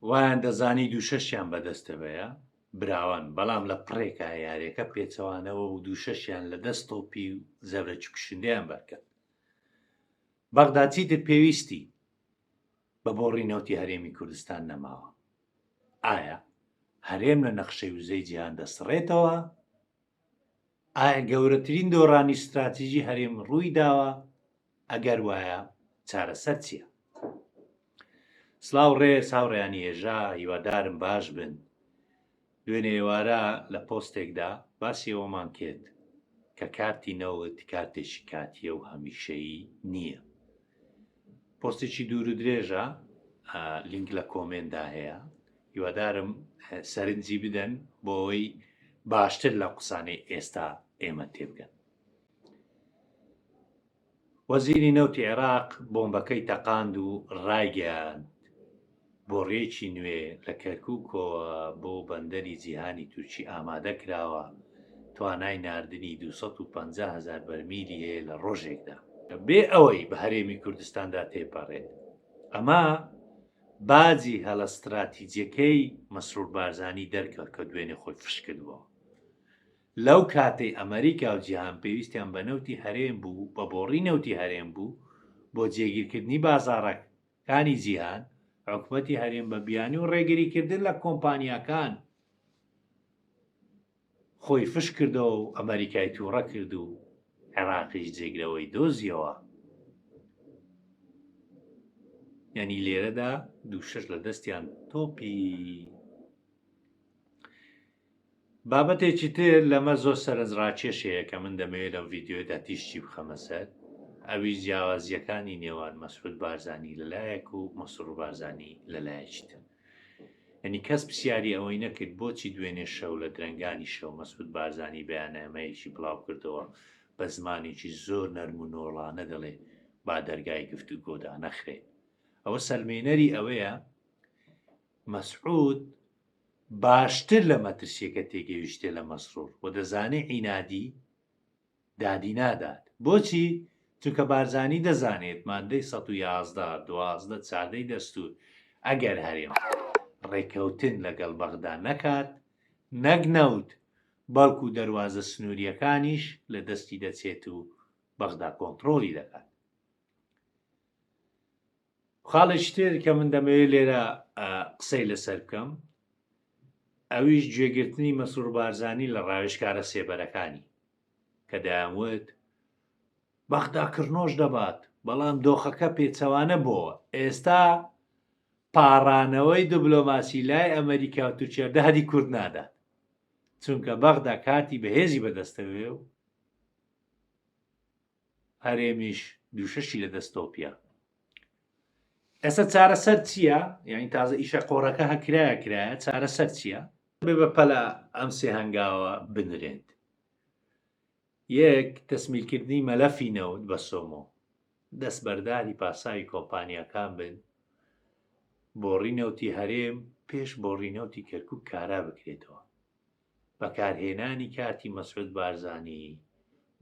وایان دەزانی دووشەشیان بەدەستەوەیە براوەن، بەڵام لە پڕێکا یاریەکە پێچەوانەوە و دووشەشیان لە دەست تۆپی و زەبرەکی کوشندەیان بەرکەت. بەغدا چیتر پێویستی بە بۆڕی نەوتی هەرێمی کوردستان نەماوە. ئایا هەرێم لە نەخشەی وزەی جیهان دەسڕێتەوە؟ ئایا گەورەترین دۆڕانی ستراتیژی هەرێم ڕووی داوە؟ ئەگەر وایە چارەسەر چییە؟ سڵاو ڕێز هاوڕێیانی هێژا هیوادارم باش بن. دوێنێ ئێوارە لە پۆستێکدا باسی ئەوەمان کرد کە کارتی نەوت کارتێکی کاتییە و هەمیشەیی نییە. پۆستێکی دوور و درێژە لینک لە کۆمێنتدا هەیە هیوادارم سەرنجی بدەن بۆ ئەوەی باشتر لەم قسانەی ئێستا ئێمە تێبگەن. وەزیری نەوتی عێراق بۆمبەکەی تەقاند و رایگەیاند، بۆڕییەکی نوێ لە کەرکوکەوە بۆ بەندەری جیهانی تورکی ئامادەکراوە، توانای ناردنی 250 هەزار بەرمیلی هەیە لە رۆژێکدا. بێ ئەوەی بە هەرێمی کوردستاندا تێپەڕێت. ئەمە باجی هەڵە ستراتیجیەکەی مەسرور بارزانی دەرکەوت کە دوێنێ خۆی فش کردبۆوە. لەو کاتەی ئەمەریکا و جیهان پێویستیان بە نەوتی هەرێم بوو، بە بۆڕی نەوتی هەرێم بوو بۆ جێگیرکردنی بازاڕەکانی جیهان، حکومەتی هەرێم بە بیانووی ڕێگریکردن لە کۆمپانیاکان خۆی فش کردەوە و ئەمەریکای تووڕە کرد و عێراقیش جێگرەوەی دۆزیەوە. یانی لێرەدا دووشەش لە دەستیان تۆپی. بابەتێکی تر لەمە زۆر سەرنجڕاکێش هەیە کە من دەمەوێت لەم ڤیدیۆیەدا تیشکی بخەمە سەر، ئەویش جیاوازییەکانی نێوان مەسعود بارزانی لە لایەک و مەسرور بارزانی لە لایەکی تر. یعنی کەس پرسیاری ئەوەی نەکرد بۆچی دوێنێ شەو لە درەنگانی شەو مەسعود بارزانی بەیاننامەیەکی بڵاو کردەوە بە زمانێکی زۆر نەرم و نۆڵانە دەڵێ با دەرگای گفتوگۆ دانەخرێ. ئەوە سەلمێنەری ئەوەیە مەسعود باشتر لە مەترسیەکە تێگەیشتێ لە مەسرور و دەزانێ عینادی دادی نادات. بۆچی؟ چونکە بارزانی دەزانێت مادەی 111، 12، چاردەی دەستور ئەگەر هەرێم ڕێکەوتن لەگەڵ بەغدا نەکات نەک نەوت بەڵکو دەروازە سنوریەکانیش لە دەستی دەچێت و بەغدا کۆنتڕۆڵی دەکات. خاڵێکی تر کە من دەمەوێت لێرە قسەی لەسەر بکەم ئەویش گوێگرتنی مەسرور بارزانی لە ڕاوێژکارە سێبەرەکانی کە دەیانوت بەغدا کڕنۆش دەبات بەڵام دۆخەکە پێچەوانە بۆوە ئێستا پاڕانەوەی دبلۆماسی لای ئەمریکا و تورکیا دادی کورد نادات چونکە بەغدا کارتی بەهێزی بەدەستەوێ و هەرێمیش دووشەشی لە دەست تۆپیە ئێستا چارەسەر چییە؟ یعنی تازە ئیشە قۆڕەکە هەکرایە کرایە چارەسەر چییە؟ بێ بە پەلە ئەم سێ هەنگاوە بنرێت یەک تەسمیلکردنی مەلەفی نەوت بە سۆمۆ دەستبەرداری پاساوی کۆمپانیاکان بن بۆڕی نەوتی هەرێم پێش بۆڕی نەوتی کەرکک کارا بکرێتەوە بەکارهێنانی کارتی مەسعود بارزانی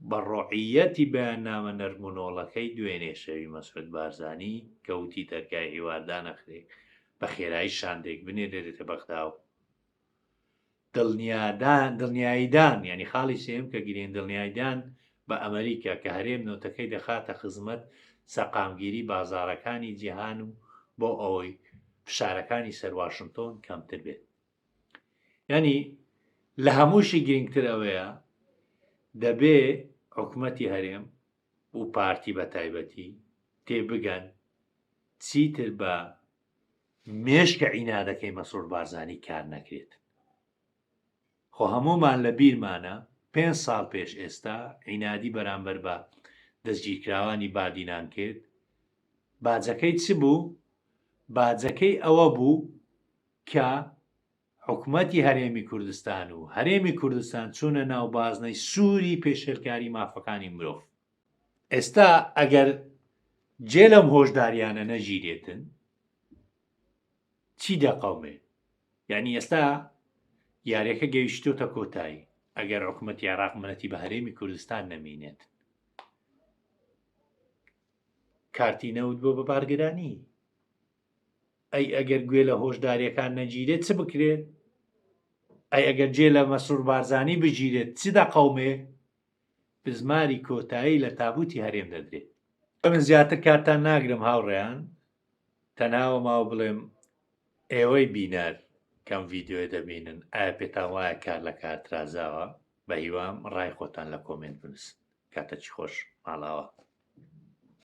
بە ڕۆعیەتی بەیاننامە نەرم و نۆڵەکەی دوێنێ شەوی مەسعود بارزانی کە وتی دەرگای حیوار دانەخرێ بە خێرایی شاندێک بنێرێتە بەغدا و دڵنیادان دڵنیاییدان یعنی خاڵی سێم کە گرین دڵنیایدان بە ئەمریکا کە هەرێم نەوتەکەی دەخاتە خزمەت سەقامگیری بازارەکانی جیهان و بۆ ئەوەی فشارەکانی سەر واشنتۆن کەمتر بێت. یانی لە هەمووشی گرنگتر ئەوەیە دەبێ حکومەتی هەرێم و پارتی بە تایبەتی تێبگەن چیتر بە مێشکە عینادەکەی مەسرور بارزانی کار نەکرێت. خۆ هەموومان لە بیرمانە پێ ساڵ پێش ئێستا عینادی بەرامبەر بە دەستگیرکراوانی بادینان کرد باجەکەی چ بوو؟ باجەکەی ئەوە بوو کە حکومەتی هەرێمی کوردستان و هەرێمی کوردستان چوونە ناو بازنەی سووری پێشێلکاری مافەکانی مرۆڤ. ئێستا ئەگەر جێ لەم هۆشداریانە نەگیرێتن چی دەقەومێ؟ یعنی ئێستا یاریەکە گەیشتۆتە کۆتایی ئەگەر حکومەتی عێراق منەتی بە هەرێمی کوردستان نەمینێت کارتی نەوت بۆ بە بارگرانی. ئەی ئەگەر گوێ لە هۆشداریەکان نەگیرێت چ بکرێت؟ ئەی ئەگەر جێ لە مەسرور بارزانی بگیرێت چ دەقەومێ؟ بزماری کۆتایی لە تابوتی هەرێم دەدرێت. من زیاتر کاتتان ناگرم هاوڕێیان، تەنها ئەوە ماوە بڵێم ئێوەی بینەر کەم ڤیدیۆیە دەبینن ئایا پێتان وایە کار لە کار ترازاوە؟ بەهیوام ڕای خۆتان لە کۆمێنت بنوسن. کاتەکی خۆش ماڵاوا.